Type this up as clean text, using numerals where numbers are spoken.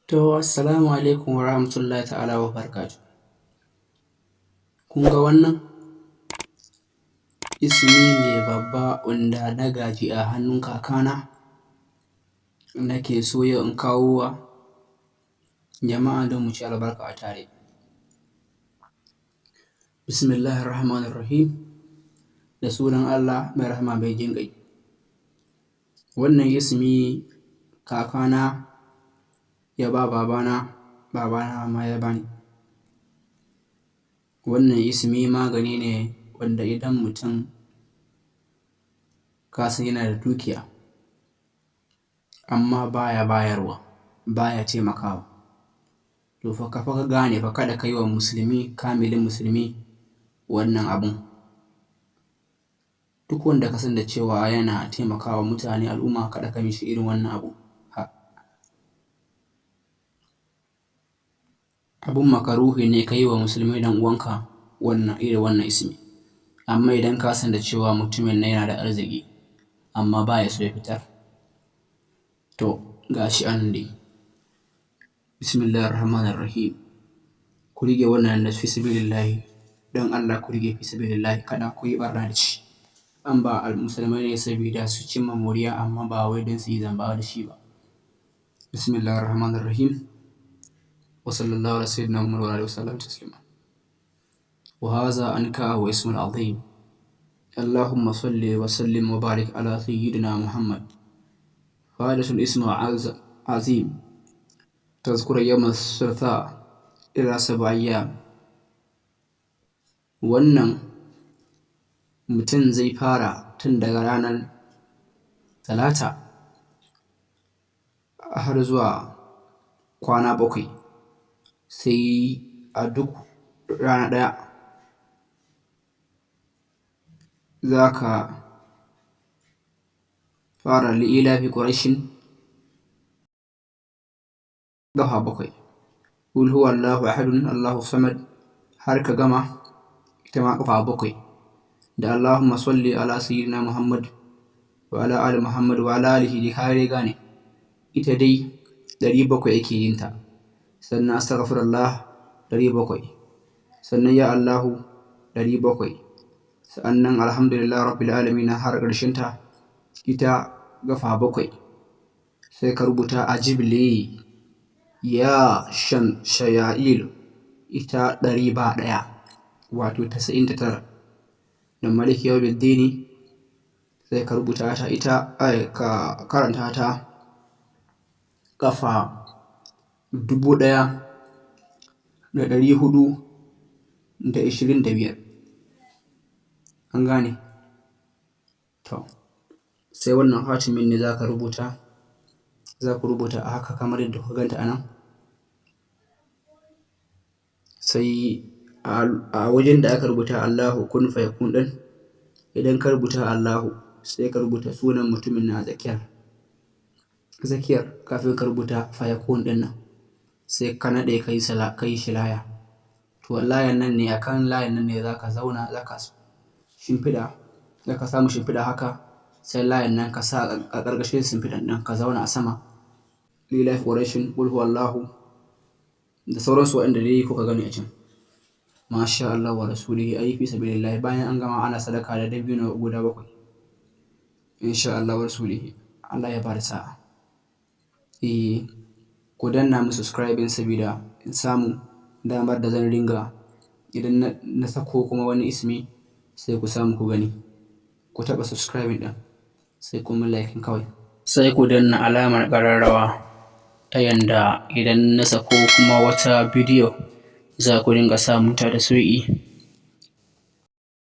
To, assalamu alaikum wa rahmatullahi ta'ala wa barakatuhu. Kun ga wannan ismi ne babba wanda na gaji a hannun kakana, nake so yau in kawo wa jama'a don mu ci albarka a tare. Bismillahir Rahmanir Rahim, da sunan Allah mai rahama mai jin ƙai. Wannan ismi kakana ya ba babana, babana ma ya ba ni. Wannan ismi magani ne wanda idan mutum ka san yana da dukiya amma ba ya bayarwa, ba ya taimakawa, to fa ka gane fa kada ka yi wa musulmi, kamilin musulmi wannan abun. Duk wanda ka san da cewa yana taimakawa mutane, al'umma, kada ka mishi irin wannan abu. Abun makaruhi ne ka yi wa musulmi ɗan uwanka wannan irin wannan ismi. Amma idan ka san da cewa mutumin nan yana da arziki amma ba ya so ya fitar, to ga shi a nan dai. Bismillahir Rahmanir Rahim. Ku riƙe wannan na fi sabilillahi, don Allah ku riƙe fi sabilillahi, kada ku yi ɓarna da shi. An ba musulmai ne sabida su cimma moriya, amma ba wai don su yi zamba da shi ba. Bismillahir Rahmanir Rahim. Wa sallallahu ala sayyidina Muhammad wa alihi wa sallam taslima. Wa haza anka wa ismun azim. Allahumma salli wa sallim wa barik ala sayyidina Muhammad. Faidatul ismu azim. Tazkura yawm as-sultha ila sab'a ayyam. Wannan mutum zai fara tun daga ranar Talata har zuwa kwana 7, sai a duk rana ɗaya za ka fara li'ilafi Quraishin ƙafa 7, Qul huwallahu ahadun Allahu samad har ka gama, ita ma ƙafa 7, da Allahumma salli ala sayyidina Muhammad wa ala ali Muhammad wa ala alihi, ka dai gane, ita dai 700 ake yin ta. Sannan astaghfirullah 700, sannan ya Allahu 700, sa'annan alhamdulillah rabbil alamin har ƙarshen ta, ita ƙafa 7. Sai ka rubuta ajibli ya shan shaya'il, ita 100 ba ɗaya, wato 99, da maliki yawmiddini, sai ka rubuta ta ita, ai ka karanta ta ƙafa 1425. An gane? To, sai wannan hatimin ne za ka rubuta, za ku rubuta a haka kamar yadda kuka ganta a nan. Sai a wajen da aka rubuta Allahu kun fayakun ɗin, idan ka rubuta Allahu, sai ka rubuta sunan mutumin na tsakiyar. Tsakiyar kafin ka rubuta fayakun ɗin nan, sai ka naɗe ka yi shi laya. To, layan nan ne, a kan layan nan ne za ka zauna, za ka shimfiɗa, za ka samu shimfiɗa haka, sai layan nan ka sa a ƙarƙashin shimfiɗan nan, ka zauna a sama. Lillahi Quraishin, qul huwallahu da sauransu waɗanda dai kuka gani a can. Masha Allah wa rasulihi, ayi fi sabilillahi. Bayan an gama, ana sadaka da dabino guda 7. Insha Allah wa rasulihi. Allah ya bada sa'a. Eh, ku danna mu subscribing sabida in samu damar da zan ringa idan na sako kuma wani ismi, sai ku samu ku gani. Ku taɓa subscribing ɗin, sai kuma like kawai. Sai ku danna alamar ƙararrawa ta yanda idan na sako kuma wata bidiyo za ku dinga samun ta da sauƙi.